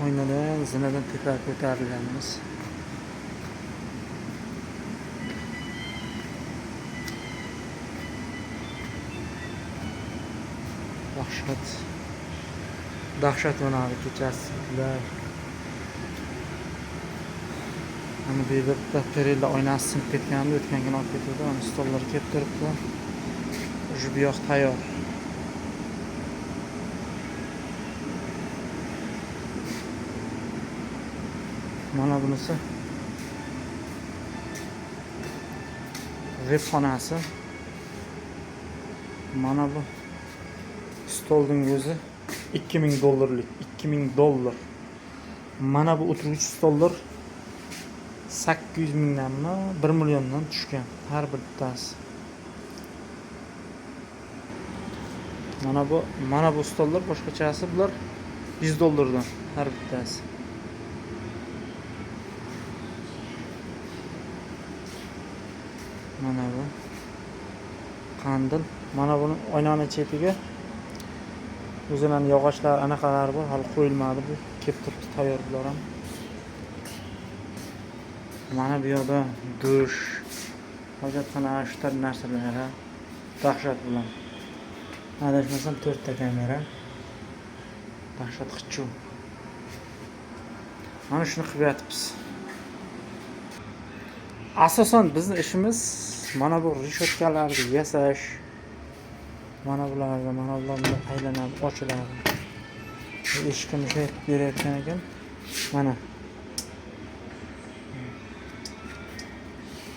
Oynadan, zinadan tepaga ko'tarilganmiz. Dahshat. Dahshat mana bu kechasi. Mana bu yerda bitta perilla oynasi sinib ketgandi, o'tgan kuni olib ketuvdi. Mana stollar kelib turibdi. Уже bu yoq tayyor. Mana bunisi VIP xonasi. Mana bu stolning o'zi 2000 dollarlik, 2000 dollar. Mana bu o'tirg'ich stollar 800 mingdanmi, 1 milliondan tushgan har bittasi. Mana bu stollar boshqachasi, bular 100 dollardan har bittasi. Mana bu qandil. Mana buni oynani chetiga o'zining yog'ochlar, anaqalari bor, hali qo'yilmadi bu. Kelib turibdi tayyor bular ham. Mana bu yoqda dush, hojatxona, shu tar narsalar dahshat bilan. Adashmasam 4 ta kamera. Dahshat qichuv. Mana shuni qilib yotibmiz. Asosan bizni ishimiz mana bu reshotkalarni yasash. Mana bularni, mana bular bunday aylanadi, ochiladi. Eshikni shunday qilib berayotgan ekan. Mana.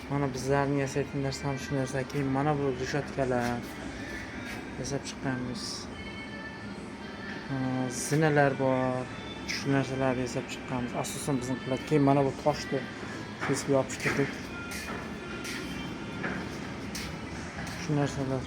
Mana bizlarning yasayotgan narsamiz shu narsa. Keyin mana bu reshotkalar yasab chiqqanmiz. Zinalar bor. Shu narsalarni yasab chiqqanmiz. Asosan bizni qiladi. Keyin mana bu toshni kesib yopishtirdik. Shu narsalar.